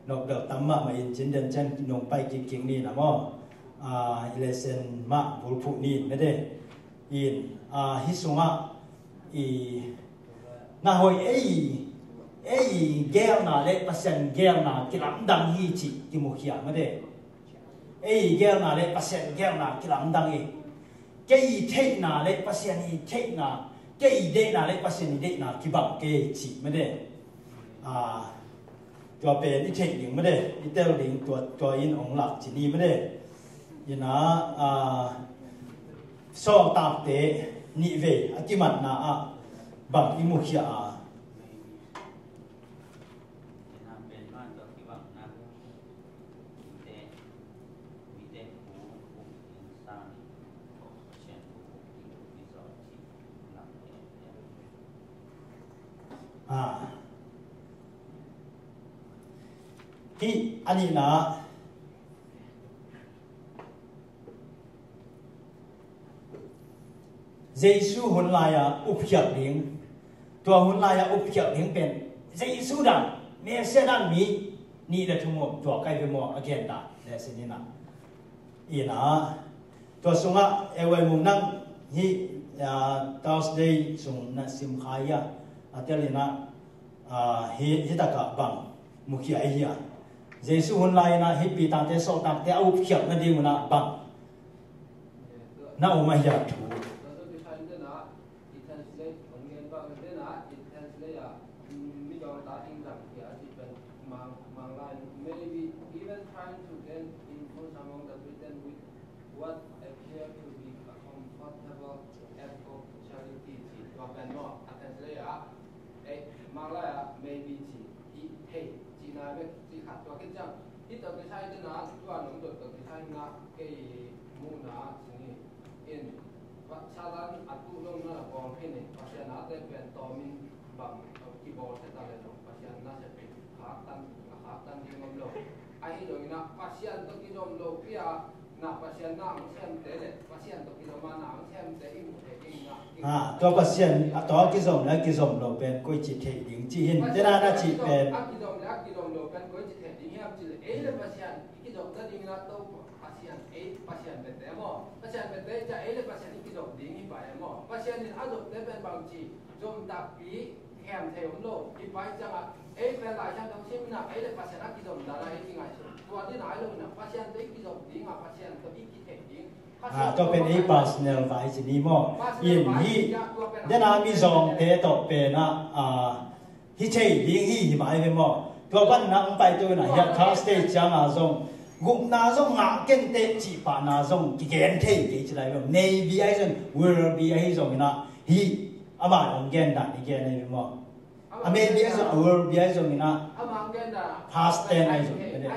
nop bel tam mahmah in cin den cian nong pai kikkik ni na maw. A, i lesen mah bulphuh ni mate. In, a, hih sungah i, na hoih ei, ei geelna le Pasian geelna kilamdang hi cih kimukhia mate. Ei geelna le Pasian geelna kilamdang hi. Kei i theihna le Pasian i theihna, kei i deihna le Pasian i deihna kibang kei cih mate. A, tua pen i theih ding mate, i tel ding tua, tua in hong lak ci ni mate. Ina, a, Sawltakte nih vei a kimatna ah bang i mukhia a. A. Hih a nihna ah Jesu hun lai-a upkhiat ding, tua hun lai-a upkhiat ding pen Jesu dan, Messiah dan mi nih le thum om tua kai ve maw a gen dan le sin ina. Ina, tua sungah Ewai Mung nang hih, ah, Thursday sung na sim khai a, a tel ina, ah, hi, hi takah bang mukhia ahi a. Jesu hun lai ina hih Peter te Sawltakte a upkhiat nading una bang na um ahi a thu. I translate, hong gen bang den ah, i translate ah, mm, midang ta ding zang hi a cih pen mang, mang lai, maybe even trying to gain influence among the Britain with what appear to be a comfortable act of charity cih tua pen maw, a translate ah, eh, mang lai ah, maybe cih, i thei, cih nai bek, cih khat tua khit ciang, hih tawh kisai den ah, tua nong dot tawh kisai na, kei muhna ah, cih ni. In, Satan a tuh lo na la bawl khin in, Pasian a te pen tawmin bang kibawl se ta le zong, Pasian na se pen khaktan, a khaktan ding om lo. Ahi zongin ah, Pasian tawh kizom lo pi a, Na Pasian na ang siamte le Pasian tawh kizom a na ang siamte i mu thei ding na. Ah, tua Pasian a tawh a kizom le a kizom lo pen koi ci thei ding ci hin. Tena na ci pen. A kizom le a kizom lo pen koi ci thei ding hiam ci le ei le Pasian i kizom na ding na to Pasian ei Pasian bete maw. Pasian bete ca ei le Pasian i kizom ding hi pa e maw. Pasian in a zomte pen bang ci zom takpi khem thei om lo. Hi pa i ciangah ei pen Lai Siangtho simna ei le Pasian a kizom dan a ei ci ngai su. Tua dina ai lo ina Pasian te i kizom ding a Pasian to i kithei ding. Ah, tua pen ei personal vai ci ni maw. In hi dena mi zawngte tawh pen ah, ah, hi thei ding hi hi mai ve maw. Tua pan na ang pai tu na hiat Thursday cianga zong gupna zong ngah kente cih pahna zong kigen thei kei ci lai ve. Maybe ahi zong will be ahi zong ina hi amah ong gen dan i gen ahi ve maw. A maybe ahi zong a will be ahi zong ina past tense ahi zong ina.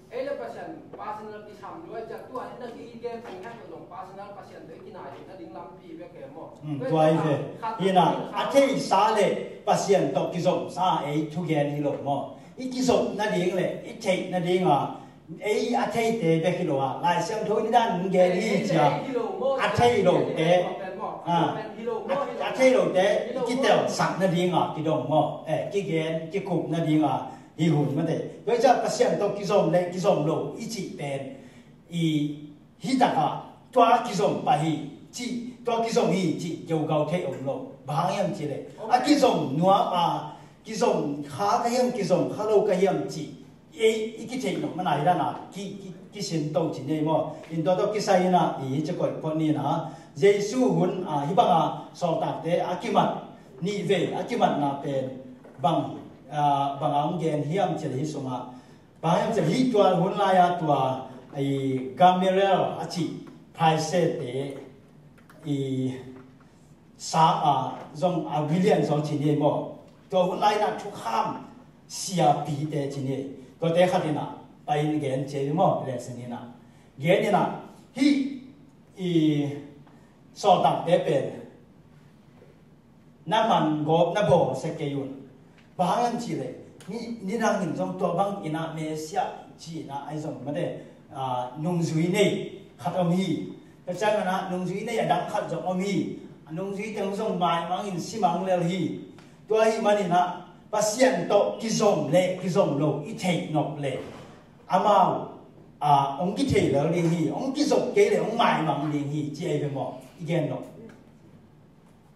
Ei le Pasian personal kisam luai ciah tua hi na ki i gen thei hek lo zong personal Pasian to i kinai hi na ding lampi bek he maw. Hmm, tua hi ve. Hi na a theisa le Pasian tawh kizomsa ei thugen hi lo maw. I kizop nading le i theih nading a ei a theite bek hi lo a Lai Siangtho i dan gen hi cia a thei lote a thei lote i kitelsak nading a kidong maw. Eh, kigen kikup nading a hi hun mate. Tua i ciah Pasian tawh kizom le kizom lo i cih pen i hi takah tua kizom pah hi cih tua kizom hi cih geugau thei om lo. Bang hang hiam cih le a kizom nuam a kizom kha ka hiam kizom kha lo ka hiam cih i, i kitheih nop mana hi dana ki, ki, kisin to ci nei maw. In tua tawh kisai ina i hi ci koih phot nina Jesu hun a hi banga sawltakte a kimat nih vei a kimatna pen bang a bang a hong gen hiam cih le hi sungah Bang hiam cih hih tua hun lai-a tua i Gamaliel a cih Pharisee-te i sa a zong a milian zaw ci ni maw. Tua hun lai-in a thukham siapite ci ni. Tuate khat in a pai in gen ci ni maw. Lesson in a gen in a hih i sawltakte pen na man gawp na bawl se kei un. Bang hang hiam cih leh ni, nidang in zong tua bang in a Messiah ci in a ahi zong mate, a, nungzui nei khat om hi. Tua ciangin a nungzui nei a dang khat zong om hi. A nungzui teng zong maimang in simang lel hi. Tua ahih manin a Pasian tawh kizom le kizom lo i theih nop le amau a hong kithei lel ding hi. Hong kizop kei le hong maimang ding hi ci ahi ve maw? I gen nop.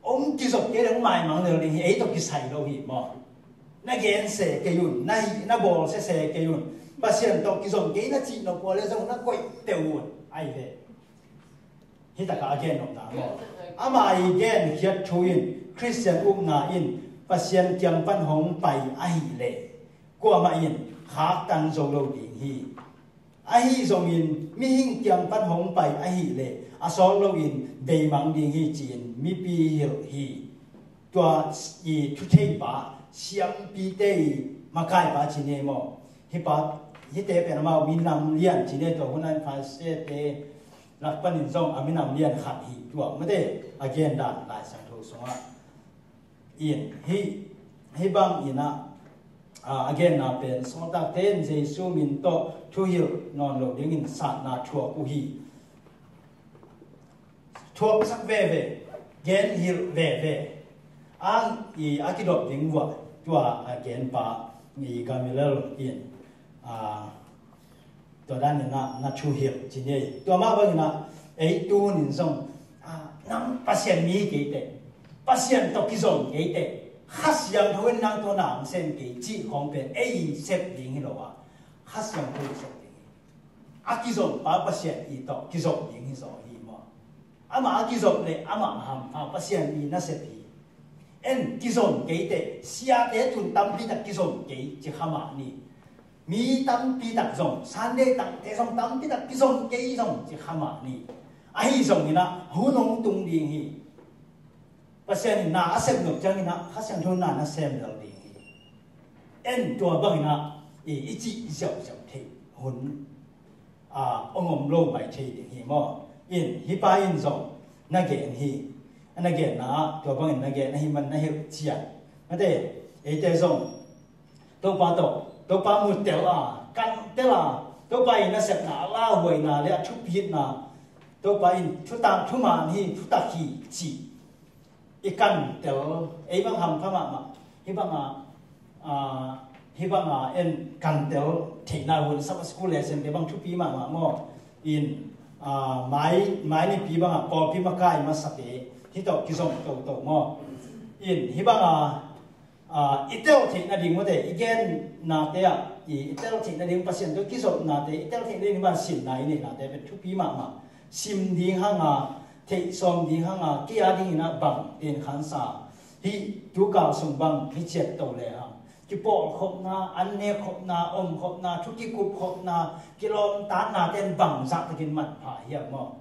Hong kizop kei le hong maimang lel ding hi, ei tawh kisai lo hi maw? Na gen se kei un, na hih na bawl sese kei un. Pasian tawh kizom kei na cih nop ua le zong na koih teuh un. Ahi ve. Hi takah a gen nopna maw? Ama i gen khiat thu in Khristian upna in Pasian kiang pan hong pai ahih leh kuamah in khaktan zo lo ding hi. Ahi zongin mihing kiang pan hong pai ahih leh a sawt loin beimang ding hi ci-in mipi hilh hi. Tua i thutheipa siampite i makaipa ci ni maw? Hihpa hihte pen amau minam lian ci ni tua hun a Pharisee-te lak panin zong a minam lian khat hi tua mate a gen dan Lai Siangtho sungah. In hih, hih bang in a, a, a genna pen sawltakte in Jesu min tawh thuhilh nawn lo dingin satna thuak uh hi. Thuaksak veve, genhilh veve. Ang i a kidop ding uh a tua a genpa i Gamaliel in, a, tua dan in a na thuhilh ci ni. Tua mah bangin a ei tu hun in zong, a, nang Pasian mi kei teh, Pasian tawh kizom kei teh, Kha Siangtho in nang tawh na hong sem kei cih khawng pen ei i sep ding hi lo a, Kha Siangtho in sep ding hi. A kizompa Pasian i tawh kizom ding hi zaw hi maw? Amah a kizom le amah a hampha Pasian i nasep hi. En kizom kei teh, siate tun tampi tak kizom kei ci kha mah ni. Mi tampi tak zong, Sunday tangte zong tampi tak kizom kei zong ci kha mah ni. Ahi zongin a hun hong tung ding hi. Pasian in na a sem nop ciangin a Kha Siangtho na na sem lel ding hi. En tua bangin a i, i cih ziauziau theih hun a, hong om lo mai thei ding hi maw? In hihpa in zong na gen hi. A na genna ah tua bangin na gen ahi man na hilh cian. Mate, eite zong Topa tawh, Topa mu tel a, kan tel a, Topa i nasepna, a lauhuaina le a thupitna, Topa in thutak, thuman hi, thutak hi cih i kan tel, ei bang hampha mahmah. Hih banga, ah, hih banga en kan tel theihna hun Sabbath school lesson te bang thupi mahmah maw? In, ah, mai, mai nipi banga pawlpi makai masate hih tawh kizom toto maw? In, hih banga, ah, i tel theih nading mate, i gennate ah i, i tel theih nading Pasian tawh kizopnate, i tel theih nading hih bang sinna i neihnate pen thupi mahmah. Sim ding hanga, theih sawm ding hanga, kei a dingin ah bang tenkhansa, hih tukal sung bang hih ciat to le hang, kipawlkhopna, an nekkhopna, omkhopna, thu kikupkhopna, kilawmtatnate in bangzah takin manpha hiam maw?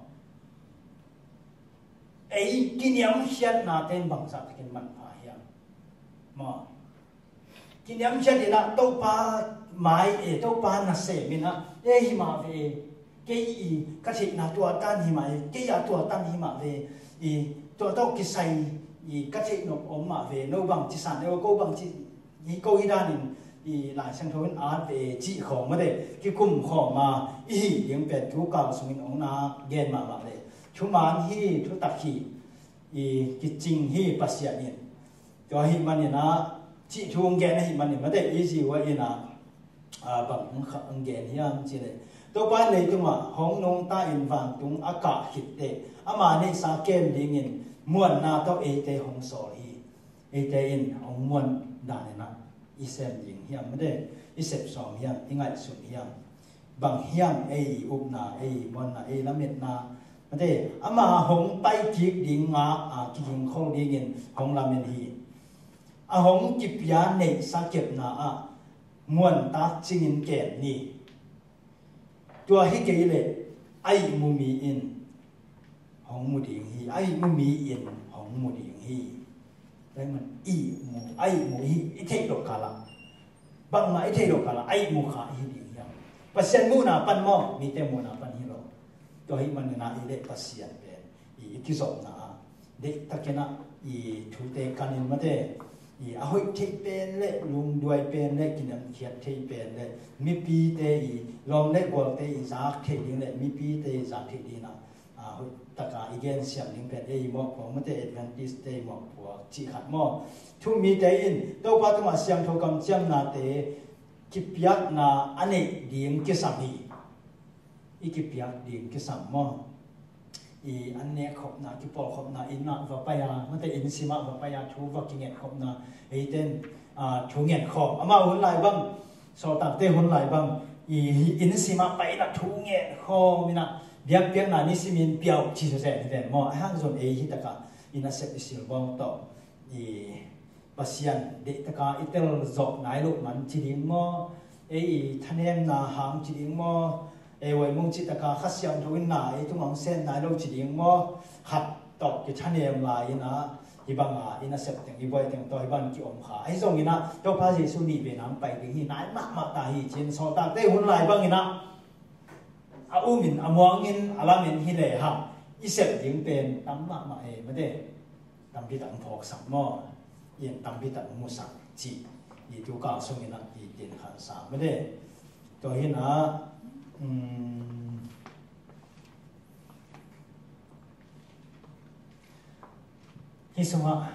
Ei kiniamkhiatnate in bangzah takin manpha hiam maw? Kiniamkhiat in ah Topa mai e, Topa nasem in ah, e, hi mah ve, kei i ka theihna tua tan hi mah e, kei a tua tan hi mah ve, i tua tawh kisai i ka theih nop om mah ve, no bang ci san e, ko bang ci, i ko hi danin i Lai Siangtho in at ve cih khawng mate, kikum khawng a i hi ding pen tukal sungin ong na gen mahmah le, thuman hi, thutak hi, i kicing hi Pasian in. Tua ahih manin ah, cih thu hong gen ahih manin, mate, i zi uh in ah, ah, bang hong kha-, hong gen hiam cih leh, Topa in leitungah hong nungta in vantung a kah khit teh, ama neihsa kem dingin muanna tawh eite hong sawl hi. Eite in hong muan dan in ah i sem ding hiam, mate, i sep sawm hiam, i ngaihsun hiam? Bang hiam ei upna, ei muanna, ei lametna, mate, ama hong pai kik ding ngak a kiging khol dingin hong lamen hi. A hong kipia neihsa kepna ah muantak cingin kem ni. Tua hi kei leh a ihmu mi in hong mu ding hi, a ihmu mi in hong mu ding hi. Tua ahih man ihmu, a ihmu hi, i theih loh kal ah, bangmah i theih loh kal ah a ihmu kha i hi ding hiam? Pasian muhna pan maw, mite muhna pan hi lo. Tua ahih manin ah i le Pasian pen i, i kizopna ah deihtakin ah i thute kanin, mate, i a hoih theih pen le, lungduai pen le, kiniamkhiat theih pen le, mipite i lawm le gualte i zak theih ding le, mipite i zak theih ding ah, a, hoih taka i gensiam ding pen ei mawhpuak, mate, Adventist te i mawhpuak cih khat maw? Thu-um mite in Topa tungah siangtho kamciamnate kipiakna a neih ding kisam hi. I kipiak ding kisam maw? I an nekkhopna, kipawlkhopna, inn ah va pai a, mate, inn simah va pai a, thu va kingetkhopna, eiten, a, thu ngetkhawm. Amau hun lai bang, sawltakte hun lai bang, i, inn simah pai in ah thu ngetkhawm in ah, biakpiakna nisimin piau ci sese ni ven maw? A hang zon ei hi taka i nasep i silbawng tawh i Pasian deih taka i tel zawh nai loh man ci ding maw? Ei i thanemna hang ci ding maw? Ei huai mung cih taka Kha Siangtho in na ei tungah hong sem nai lo ci ding maw? Khat tawh kithanem lai in ah, hih banga i nasep teng, i buai teng tawh hih bang ki-om kha. Ahi zongin ah Topa Jesu nih ve nang pai ding hi, nai mahmah ta hi ci-in sawltakte hun lai bangin ah a umin, a muangin, a lamin hi le hang, i sep ding pen tam mahmah e, mate. Tampi tak hong phawksak maw? In tampi tak hong musak cih i tukal sungin ah i tenkhansa, mate. Tua hi in ah, um, hih sungah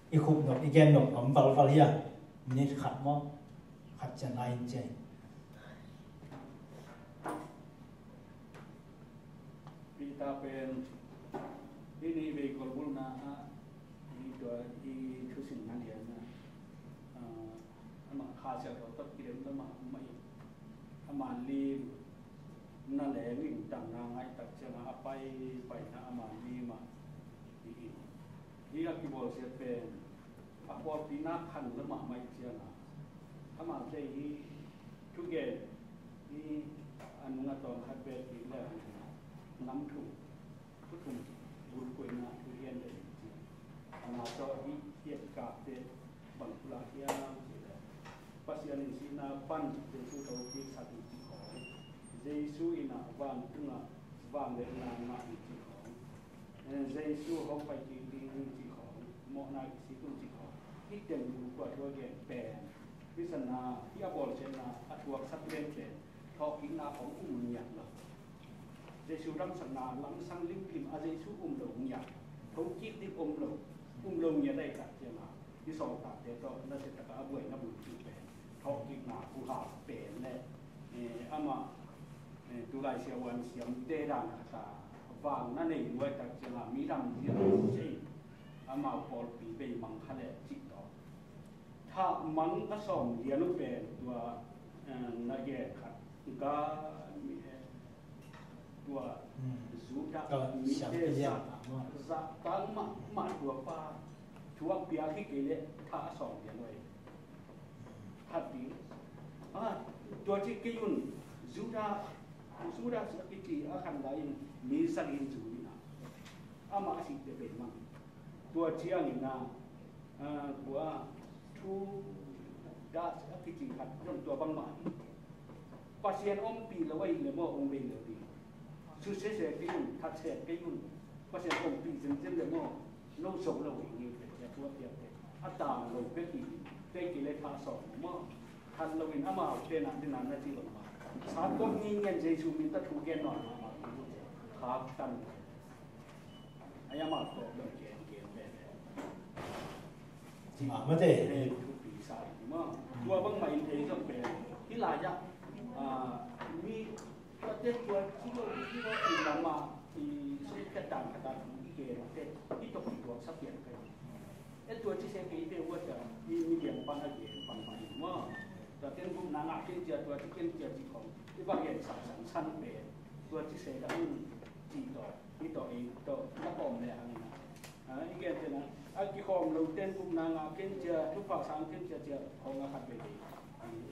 i khup nop, i gen nop om valval hi a, minute khat maw? Khat ciang lai in ciai. Peter pen hih ni vei kolbulna ah, hih tua i thusinna lianna, ah, amah Kha Siangtho tawh kidem lamah mah in, a man lim na leng in tangna ngaih tak ciangah a pai paina a man lim ah hi in, hih a kibawlsiat pen a pawlpi nak khan lamah mah ciangah, amah kei hi thugen hi, a nung a tawng khat bek hi le nam thu, thu thum, gulkuina thu hian le hi ci. Amah tawh hi hian kakte bang thu lak hiam ci le, Pasian in sihna pan Jesu tho kiksak hi ci khawng, Jesu in a vantungah vangliatna ngah hi ci khawng, Jesu hong pai kik ding cih khawng, mawhna i sik un cih khawng, hih teng thu kua thu a gen pen, hih sanna, hih a bawlsiatna a thuaksak pen pen, thawhkikna hong um ngiat lo. Jesu damsakna lamsang limlim a Jesu um lo ngiat, thokik ding om lo, um lo ngiat ahih tak ciangin, hih sawltakte tawh nasiatak a buaina bulpi pen, thawhkikna huham pen le, eh, amah, eh, tulai siavuan siamte dan a ta vang na nei nuai tak ciangin midang zia a si, amau pawlpi beimang kha le cih tawh. Thah mang a sawm lian uh pen tua, eh, na gen khat ka mi, eh, tua Hmm. Judah Ka mite siam te zah, zah tang mahmah tua pa thuak piak hi kei leh thah a sawm lian uh ei. Khat ding. Ah, tua ci kei un Judah, Judah a kici a khan lai in mi zang in zu in a. Amah a sih te beimang. Tua ciangin a, ah, tua thu dah a kici khat zong tua bangmah hi. Pasian ompih lo ahih leh maw hong bei lo ding. Sut sese kei un, that se kei un. Pasian ompih zenzen leh maw, no zo lo hi ngei pek, a tua piak pek. A tang lo pek hi, pek hi leh thah sawm maw. That lo in amau te na, te na na ci lo maw. Sa kawm ni ngen Jesu min ta thu gen nawn maw, maw, maw, maw. Khak tan. Ai amah tawh dong gen gen ve ve. Mah mate. Eh, thupi sa hi maw. Tua bangmah in ei zong pen. Hih lai-ah, ah, mi tuate tua ci lo, ci lo, ci lo mah, i sungkhiat dan khat a thu i gen te, i tawh i tuak sa pian kai. Eh, tua ci se kei te ua ta, i mi lian pan a gen pan pan maw. Tua ten gupna ngah ken cia, tua ci ken cia ci khong. I bang gen sa san san pen. Tua ci se da un ci tawh. Hi tawh, hi tawh, na kawm le hang ina. Ah, i gen te na, a kikhawm lo ten gupna ngah ken cia, thupha sang ken cia cia, khawng a khat veve.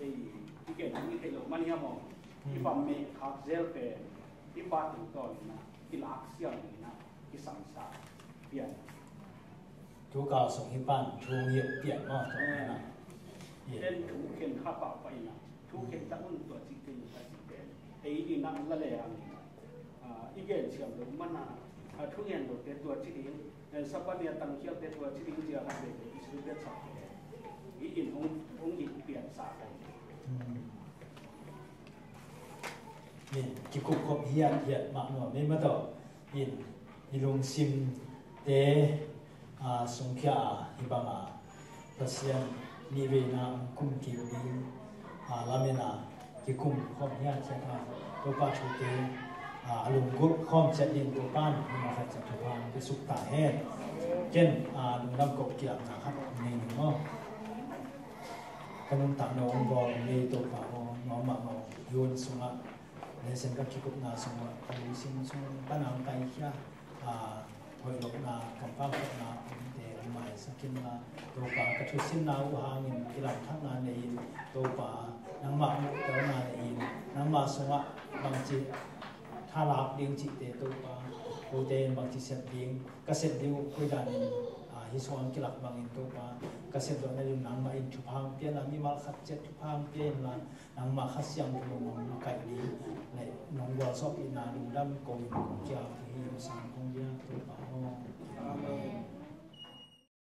Ei, i gen i thei lo man hiam maw. Hmm. I pam meh khak zel pen, i pa tungtawn ina, kilak siam ina, kisangsa pian. Thu kal sung hi pan, thu ngiat pian maw, tawh ina. Ten thu khen kha pah pah ina. Thu khen ta un tua ci kei ta ci pen. Ei i nang la le ang. Ah, i gen siam lo mana, ah, thu ngen lo te tua ci ding, eh, Sabbath ni a tangkhial te tua ci ding cia khat veve i sut bet sa te. I in hong, hong gik pian sa kai. Hmm. Ni, kikup khop hiat hiat mah nuam ei mah tawh. In, i lungsimte, ah, sungkhia a, hi banga Pasian nihveina kum kik ding, ah, lamen a kikum khawm hiathiat a, Topa thute, ah, a lunggulh khawm ciat ding Topa in hi mah khat ciat thupha hong piasuk ta hen. Ken, ah, lungdam koh kilakna khat nei ning maw. Ka nuntakna hong bawl hong nei Topa aw, nuam mahmah aw, i hun sungah Lesen ka kikupna sungah ka lungsim sung pan a hong kaikhia, ah, hoih lohna, kampau khopna omte hong maisak inla, Topa ka thusinna uh hangin kilamdanna nei in, Topa nangmah muhtelna nei in, nangmah sungah bangci thalak ding cihte Topa, kote in bangci sep ding, ka sep ding uh koi danin, ah, hih sungah kilak bangin Topa, ka sep zawhna ding nangmah in thupha hong pia inla, mimal khat ciat thupha hong pia inla, nangmah Kha Siangtho mong a kaih ding le nong gualzawhpihna lungdam ko in kong kial hi, sang kong bia Topa aw. Amen.